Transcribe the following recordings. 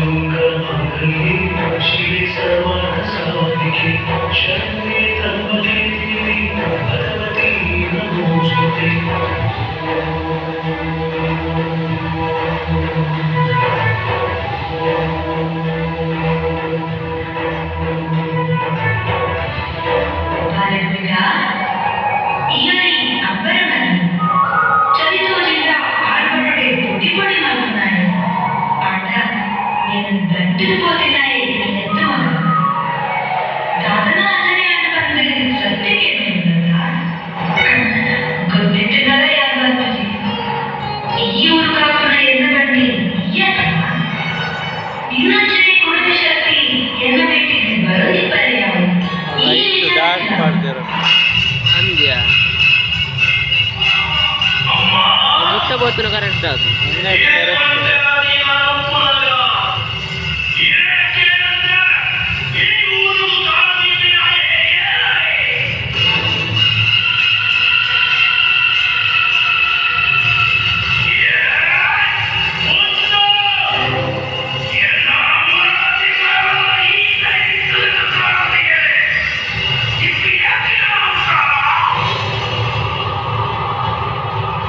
ಸರ್ವಮಂಗಲಮಾಂಗಲ್ಯೆ ಶಿವೆ ಸರ್ವಾರ್ಥ ಸಾಧಿಕೆ ಶರಣ್ಯೆ ತ್ರ್ಯಂಬಕೆ ದೇವಿ ಭಗವತಿ ನಮೋಸ್ತುತೆ. ಬಾಲಕವಿಗ ಈಯೊರಿ ಅಬ್ಬರಮನಿ ಚಳಿ ತೋಜಿಂದ ಆಳ್ಪಟ್ಟೆ ಪೊಡಿ ಪೊಡಿ ಮಲ್ಪುನಾಯಿ ಆಂಡ నేను దంటుకు పోతున్నాయి ఎద్దు మగ దాదన ಅಂಜನೆ ಆಂಡ ಬಂದು ಸತ್ಯಕ್ಕೆ ಗೊತ್ತಿದ್ದಲ್ಲ ಯಾರು ಬಂದಿರಿ ಈ ಊರು ಕಾಪುನ ಎನ್ನ ಬಂಡಿ ಈಯತ್ತ ಇನ್ನೊಂಚನೆ ಕುಡಿದ ಶಕ್ತಿ ಎನ್ನ ಭೇಟಿಗೆ ಬರೋದಿಪ್ಪರೆ ಯಾವ ಈ ಲೈಟ್ ವಿಚಾರ ಡಾರ್ಕ್ ಮಾಡ್ತಾರೆ ಅಂದ್ಯಾ ಮುಟ್ಟ ಬೋತನ ಕರೆಕ್ಟ್ ಅದು. ಹನ್ನೆರಡು ಕರೆಕ್ಟ್.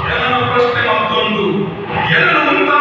ಜನನ ಪ್ರಶ್ನೆ ಮತ್ತೊಂದು, ಜನನ.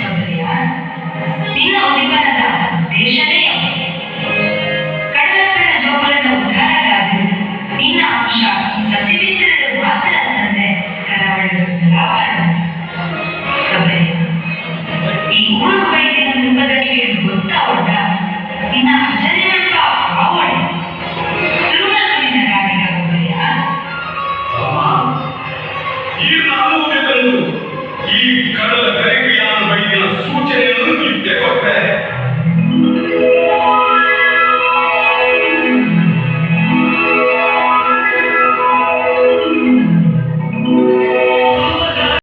ಗೌರಿಯ, ನಿನ್ನ ಉದಿಪನದ ಉದ್ದೇಶನೇ ಅವು. ಕಡಲಪ್ಪನ ಜೋಕುಲನ ಉದ್ಧಾರಕ್ಕಾಗಿ ನಿನ್ನ ಅಂಶ ಈ ಸಸಿಬಿತ್ತಿರಲು ಮಾತ್ರ ಅಂತಂದೆ ಕರಾವಳಿಗೆ ಲಾಭ. ಗೌರಿ, ಈ ಊರು ಬೈದಿನ ಮುಖದಲ್ಲಿ ಗೊತ್ತಾವೊಡ್ಡ ನಿನ್ನ ಅಜರಿನಪ್ಪ ಆವೊಡೆ ತಿರುಮಲನಿನ ಗಾಡಿಗ ಗೌರಿಯ. ಅಮ್ಮ, ಈ ನಾನು ಈ ಕಡಲ ಕರೆಗೆ ಯಾನು ಬೈದಿನ ಸೂಚನೆಯನ್ನು ನಿತ್ಯ ಕೊಟ್ಟೆ.